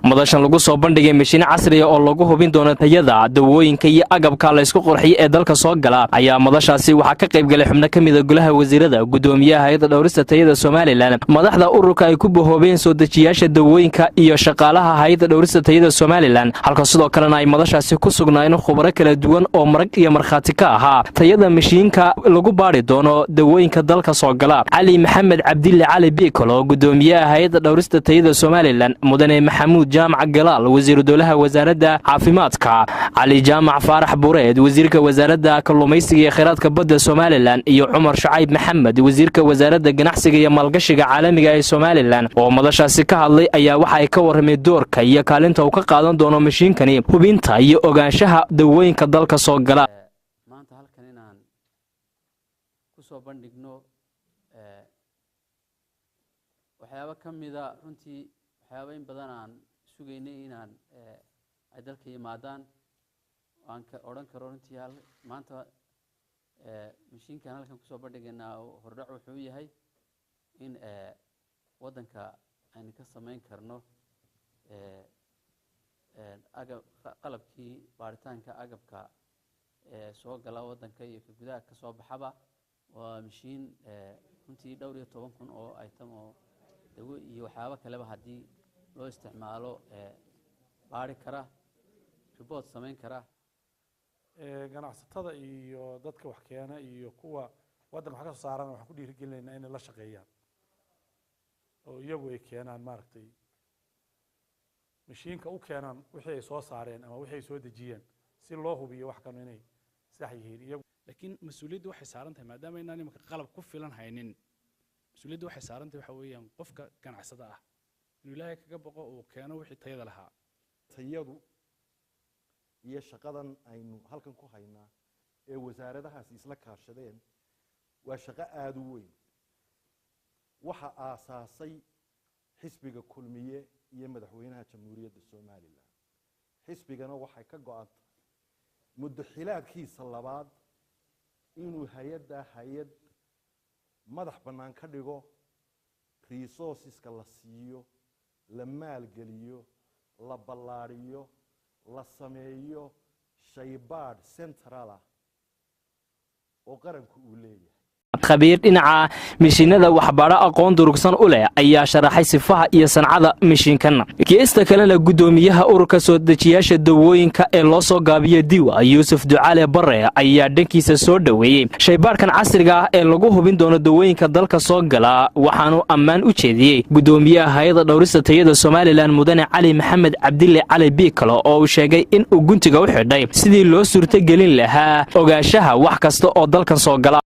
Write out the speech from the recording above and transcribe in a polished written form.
Madashan lagu soo bandhigay mashiin casriga oo lagu hubin doono tayada dawooyinka iyo agabka laysku qurxiyo ee dalka soo gala ayaa madashaasi waxaa ka qayb galay xubno ka mida golaha wasiirada, gudoomiyaha Hay-adda Dhowrista Tayada Somaliland, madaxda ururka ay ku bahoobeen soo dejiyaasha dawooyinka iyo shaqaalaha Hay-adda Dhowrista Tayada Somaliland, halka sidoo kalena ay madashaasi ku sugnaayeen khubaro kala duwan oo marag iyo markhaati ka ahaa tayada mashiinka lagu baadhi doono dawooyinka dalka soo gala. Cali Maxamed Cabdille Cali Biikolo, gudoomiyaha Hay-adda Dhowrista Tayada Somaliland, mudane Maxamuud Jaamac Galaal, wasiiru dowlaha Wasaaradda Caafimaadka, Cali Jaamac Faarax Bureed, wasiirka Wasaaradda Kalluumaysiga iyo Kheyraadka Badda Somaliland, iyo Cumar Shucayb Maxamed, wasiirka Wasaaradda Ganacsiga iyo Maalgashiga Caalamiga ee Somaliland, oo madashaasi ka hadlay ayaa waxa ay ka warramay doorka iyo kaalinta uu ka qaadan doono mashiinkani hubinta iyo ogaanshaha dawooyinka dalka soo gala. Maanta halkan inaan ku soo bandhigno waxyaabo ka mida, runtii waxyaabo in badan aan sugaynay inaan ay dalka yimaadaan, aan ka odhan karo runtii maanta mashiinkan halkan kusoo bandhigaynaa hordhac wuxuu yahay in waddanka aynu ka samayn karno agab, qalabkii baaritaanka agabka soo gala waddanka iyo ka gudaha ka soo baxaba. Waa mashiin runtii dhowr iyo toban kun oo item oo dawo iyo waxyaabo kaleba haddii loo isticmaalo baari kara, report samayn kara. Ganacsatada iyo dadka wax keena iyo kuwa waddanka wax ka soo saarana waxaan ku dhiirigelinaynaa inay la shaqeeyaan oo iyagu ay keenaan, maaragtay, mashiinka u keenaan wixii ay soo saareen ama wixii ay soo dejiyeen, si loo hubiyo wax kanu inay sax yihiin iyagu. Laakiin mas-uuliyaddu waxay saaran tahay, maadaama inaan imika qalab ku filan haynin, mas-uuliyaddu waxay saaran tahay waxa weeyaan qofka ganacsada ah inuu Ilaahay kaga boqo, uu keeno wixii tayada lahaa. Tayadu iyo shaqadan aynu halkan ku haynaa ee wasaaradahaasi isla kaashadeen waa shaqo aada u weyn. Waxa aasaasay xisbiga Kulmiye iyo madaxweynaha Jamhuuriyadda Somaliland. Xisbigana waxay ka go-an tahay muddo xilaadkiisa labaad inuu hay-adda hay-ad madax bannaan ka dhigo, resourceska la siiyo, la maalgeliyo, la ballaadhiyo, la sameeyo shaybaadh central ah oo qaranku uu leeyahay. Khabiir dhinaca mishiinada waxbaadho aqoon durugsan u leh ayaa sharaxay sifaha iyo sancada mishiinkan. Geesta kalena, guddoomiyaha ururka soo dejiyaasha dawooyinka ee loo soo gaabiyo Diwa, Yuusuf Ducaale Bare, ayaa dhankiisa soo dhoweeyey shaybaadhkan casriga ah ee lagu hubin doono dawooyinka dalka soo gala, waxaanu ammaan u jeediyey guddoomiyaha Hay-adda Dhowrista Tayada Somaliland, mudane Cali Maxamed Cabdille Cali Biikalo, oo uu sheegay in uu guntiga u xidhay sidii loo suurtogelin lahaa ogaanshaha wax kasta oo dalkan soo gala.